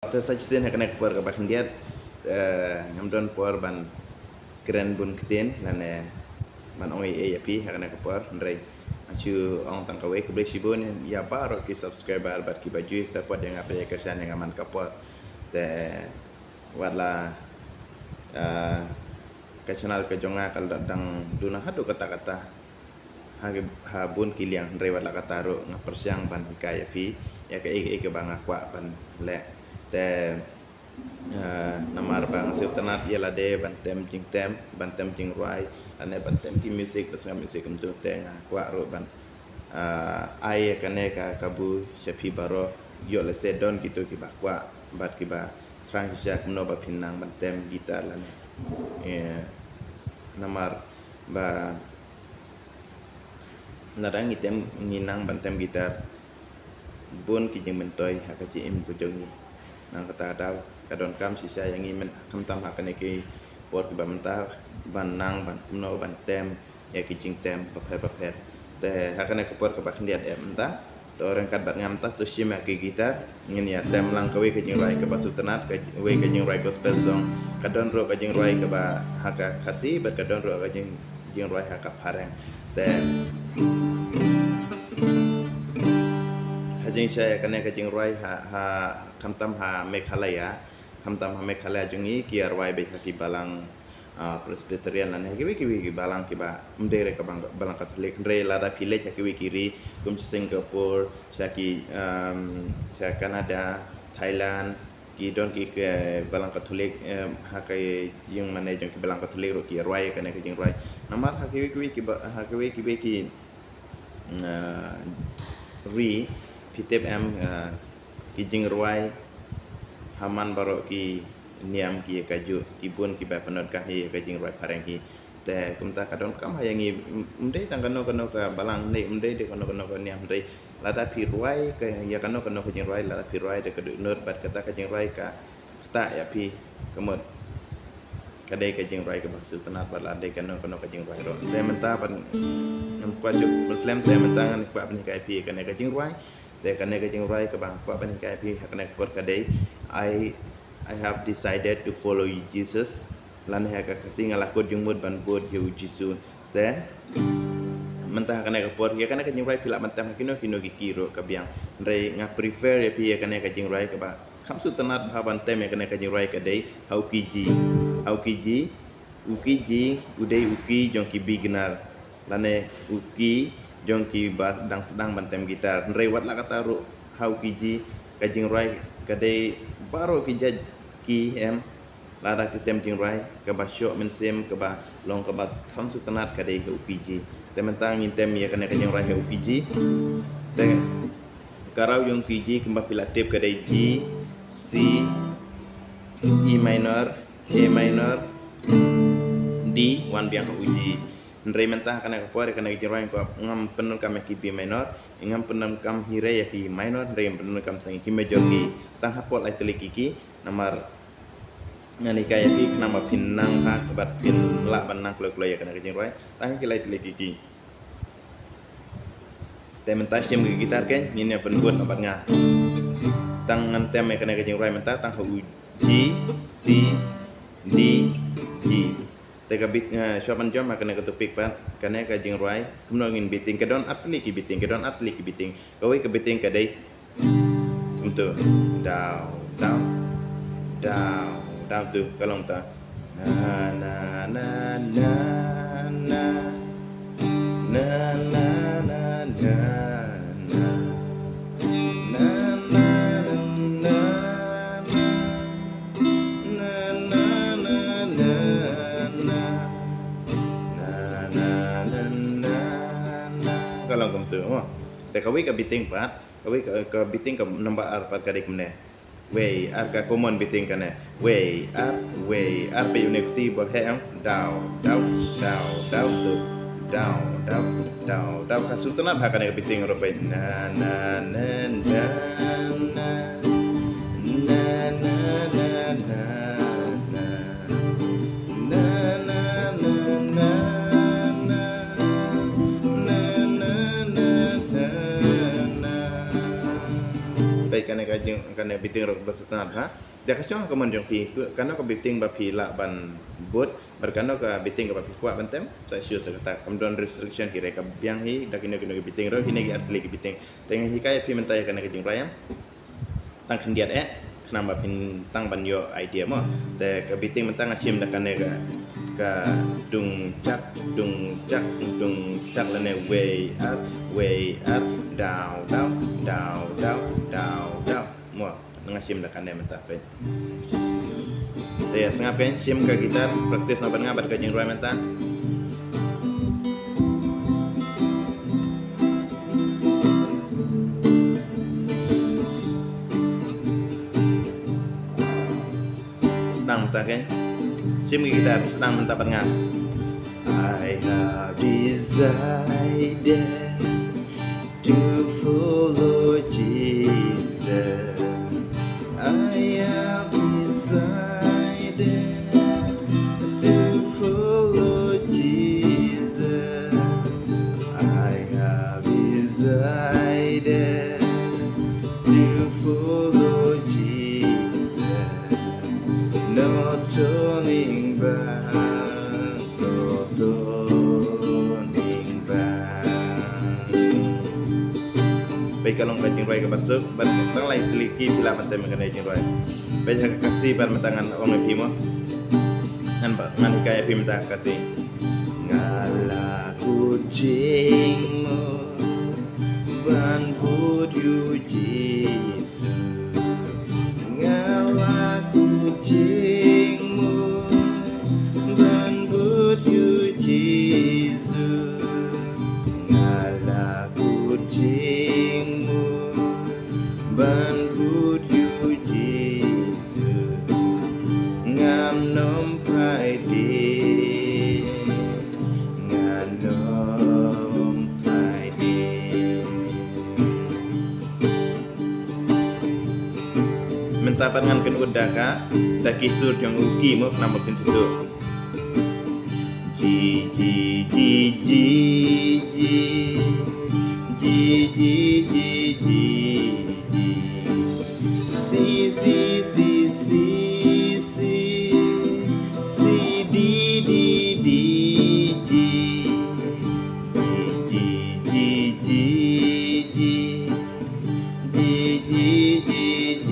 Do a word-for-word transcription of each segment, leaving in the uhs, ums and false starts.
Te sa shisien ha kane ka por kaba khyndiat, eh, ngam don por ban kren bun ktien lane ban ong ei ei ïa phi ha kane ka por, hynrei nga shu ong tang kawei, khublei shibun ïa baroh ki subscriber bad kiba ju support ïa nga, phi ïa kyrshan ïa nga man ka por. Te wat la, eh, ka channel ka jong nga ka la dang duna haduh katta katta ha ki, ha bun ki liang, hynrei wat la katta ruh nga pyrshang ban hikai ïa phi ïa kaei kaei kaba nga kwah ban leh. Te, eh, namar ba nga sngewtynnat ïa lade ban tem jingtem, ban tem jingrwai, lane ban tem ki music, ban sngap music kumtu, te nga kwah ruh ban, eh, ai ïa kane ka kabu sha phi baroh, ïoh lehse don kito kiba kwah bad kiba thrang shisha kumno ba phin nang ban tem guitar lane, eh, namar ba lada ngi tem, ngi nang ban tem guitar, bun ki jingmyntoi ha ka jingim ka jong ngi. Nangta ka daw ka donkam shisha ïa ngi, khamtam ha kane ki por kiba mynta, ban nang ban kumno ban tem ïa ki jingtem bapher bapher. Te ha kane ka por kaba khyndiat ïa mynta, to ryngkat bad nga mynta, to shim ïa ki guitar, ngin ïa tem lang kawei ka jingrwai kaba sngewtynnat, kawei ka jingrwai gospel song. Ka don ruh ka jingrwai kaba ha ka Khasi bad ka don ruh ka jing, jingrwai ha ka Phareng. Te ha jingshai ïa kane ka jingrwai ha, ha, khamtam ha Meghalaya, khamtam ha Meghalaya jong ngi ki ïa rwai beit ha ki balang, ah, Presbyterian lane ha kiwei kiwei ki balang kiba ym dei re ka bang, balang Katholik. Hynrei lada phi leit ha kiwei ki ri kum Singapore, sha ki, um, sha Canada, Thailand, ki don ki, ki balang Katholik, um, ha ka jingmane jong ki balang Katholik ruh ki ïa rwai kane ka jingrwai. Namar ha kiwei kiwei ki ba, ha kiwei kiwei ki, uh, ri, phi tip em, uh, ki jingrwai ha man baroh ki niam ki ïa kajuh, ki bun kiba pyndonkam hi ïa ka jingrwai Phareng hi. Te kumta ka donkam ha ïa ngi, ym, ym dei tang kano kano ka balang, ne ym dei de kano kano ka niam, hynrei lada phi rwai ka, ïa kano kano ka jingrwai, lada phi rwai da ka dohnud bad kata ka jingrwai ka ktah ïa phi, ka mut ka dei ka jingrwai kaba sngewtynnat bad la dei kano kano ka jingrwai ruh. Te mynta ban ngam kwah shuh ban slem, te mynta ngan kwah ban hikai ïa phi kane ka jingrwai. Te kane ka jingrwai kaba nga kwah ban hikai ïa phi ha kane ka por ka dei, I, I have decided to follow you, Jesus. Lane ha ka Khasi, nga la kut jingmut ban bud ïa u Jisu. Te mynta ha kane ka por, ïa kane ka jingrwai phi lah ban tem ha kino kino ki key ruh ka biang. Hynrei nga prefer ïa phi ïa kane ka jingrwai kaba kham sngewtynnat bha ban tem, ïa kane ka jingrwai ka dei ha u key G. Ha u key G, u key G u dei u key jong ki beginner, lane u key jong kiba dang sdang ban tem guitar. Hynrei wat la katta ruh, ha u key G ka jingrwai ka dei baroh ki jait key em. Lada phi tem jingrwai kaba shoh mynsiem, kaba long kaba kham sngewtynnat, ka dei ha u key G. Te mynta ngin tem ïa kane ka jingrwai ha u key G. Te ka raw jong u key G kumba phi la tip ka dei G, C, E minor, A minor, D, wan biang ha u G. Hynrei mynta ha kane ka por, ha kane ka jingrwai, ngam pyndonkam ïa ki B minor, ngam pyndonkam hi re ïa ki minor, hynrei ngam pyndonkam tang ïa ki major key. Tang hapoh lai tylli ki key, namar ngan hikai ïa phi khnang ba phin nang ha, bad phin lah ban nang kloi kloi ïa kane ka jingrwai tang ha ki lai tylli ki key. Te mynta shim ka guitar, keiñ ngin ïa pynbud noh bad nga. Tang ngan tem ïa kane ka jingrwai mynta tang ha u G, C, D, G. Te ka beat, eh, shuwa ban jam ha kane ka topic pat, kane ka jingrwai kumno ngin beating, ka don ar tylli ki beating, ka don ar tylli ki beating. Kawei ka beating ka dei kumtu. Daw, daw, daw, daw, tu ka long ta. Na, na, na, na, na. Na, na, na, na, na. Na, na, na, na, na. Na, na, na, na, na. Na, na, na, na, na. Ka long kumtu, mo. Te kawei ka beating pat, kawei ka, ka beating ka number ar pat ka dei kumne. Wei, ar ka common beating kane. Wei, ar, wei, ar, peit une u kti ba heh, em. Daw, daw, daw, daw, tu. Daw, daw, daw, daw. Ka sngewtynnat ha kane ka beating ruh, peit. Na, na, na, na, na. Na, na, na, na, na. Na, na, na, na, na. Na, na, na, na, na. Peit kane ka jing kane beating ruh ba sngewtynnat ha. Da ka shong ha ka mon jong phi, kano ka beating ba phi lah ban bud, bad kano ka beating kaba phi kwah ban tem, sa shu sa kata, kam don restriction, hynrei ka biang hi da kino kino ki beating ruh, kine ki artylli ki beating. Te nga hikai ïa phi mynta ïa kane ka jingrwai em. Tang khyndiat eh, khnang ba phin tang ban ïoh idea mo. Te ka beating mynta nga shim da kane ka, ka dung chak, dung chak, dung chak lane wei ar, wei ar, daw, daw, daw, daw, daw, daw. Mo, nga shim da kane mynta peit. Te ïa sngap peit, shim ka guitar, practice noh bad nga bad ka jingrwai mynta. Sdang mynta kein. Shim ki guitar, sdang mynta bad nga. I have decided to follow Jesus. I have decided to follow Jesus. I have decided to follow Jesus. No turning back, no turning back. Peit ka long ka jingrwai kaba suk, bad tang lai tylli ki phi lah ban tem ïa kane jingrwai. Peit ha ka Khasi bad mynta ngan ong ïa phi mo. Ngan ba, ngan hikai ïa phi mynta ha ka Khasi. Nga la kut jingmut ban bud ïa u Jisu. Nga la kut jingmut ban bud ïa u Jisu. Nga la kut jingmut ban bud ïa u Jisu. Ngam nym phai dien, ngam nym phai dien. Mynta pat ngan kynnoh da ka, da ki sur jong u key mo, khnang ba phin sngewthuh. G, G, G, G, G. G, G, G, G, G. C, C, C, C, C. C, D, D, D, G. G, G, G, G, G. G, G, G, G, G.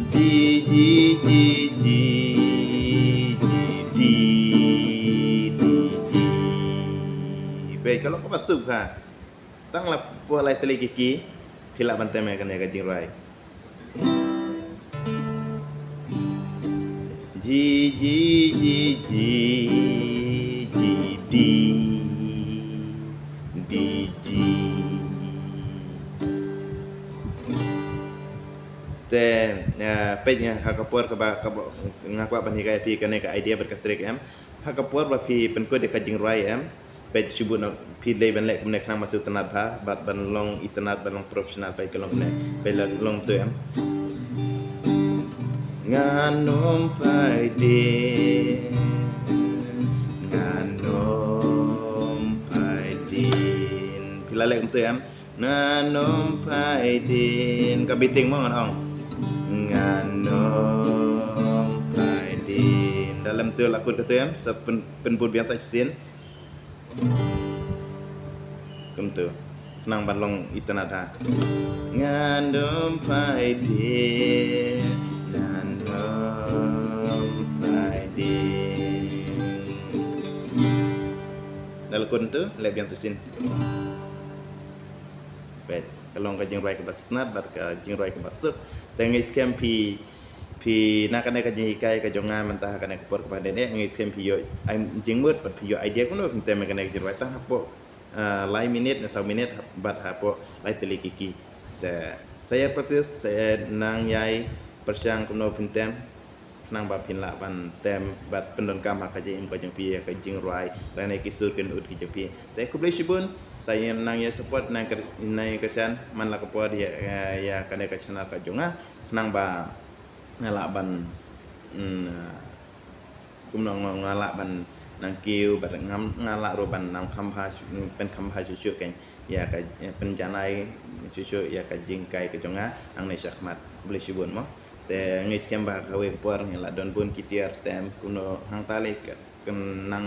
G, G, G, G, G, D, D, G. Peit ka long kaba suk ha. Tang la poi lai tylli ki key, phi lah ban tem ïa kane ka jingrwai. G, G, G, G, G, D, D, G. Te, eh, peit nga ha ka por kaba, kaba, nga kwah ban hikai ïa phi kane ka idea bad ka trick em. Ha ka por ba phi pynkut ïa ka jingrwai em. Peit shu bud noh phi dei ban leh kumne khnang ba shu tynnat bha, bad ban long itynnat, ban long professional, peit ka long kumne. Peit la long tu em. Ngan nym phai dien, ngan nym phai dien. Phi la leh kumtu em. Ngan nym phai dien. Ka beating mo ngan ong. Ngan nym phai dien. Da lem tu la kut katu em. Sa pyn, pynbud biang sa shisien. Kumtu. Khnang ban long itynnat ha. Ngan nym phai dien. Ngan nym phai dien. Da la kut tu, leh biang sa shisien. Peit, ka long ka jingrwai kaba sngewtynnat bad ka jingrwai kaba suk. Te nga ngeit skhem phi, phi na kane ka jinghikai ka jong nga mynta ha kane ka por kaba dang eh, nga ngeit skhem phi ïoh ai jingmut bad phi ïoh idea kumno phin tem ïa kane ka jingrwai tang hapoh, ah, lai minit ne saw minit hap-, bad hapoh lai tylli ki key. Te sa ïa practice, sa ïa nang ïai pyrshang kumno phin tem. Khnang ba phin lah ban tem bad pyndonkam ha ka jingim ka jong phi ïa ka jingrwai lane ki sur kynud ki jong phi. Te khublei shibun, sa ïa nang ïa support, nang kyr-, nang ïa kyrshan man la ka por ïa, ïa, ïa kane ka channel ka jong nga. Khnang ba nga lah ban, mm, kumno nga lah ban nang kiew bad ngam nga lah ruh ban nang kham bha, pynkham bha shuh shuh kein ïa ka, pynjanai shuh shuh ïa ka jinghikai ka jong nga nangne shakhmat. Khublei shibun mo. Te nga ngeit skhem ba kawei ka por ngi lah don bun ki tiar tem kumno hangta lei ka nang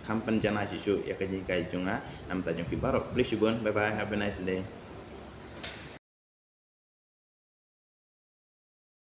kham pynjanai shuh shuh ïa ka jinghikai jong nga namar ta jong phi baroh. Khublei shibun. Bye bye, have a nice day.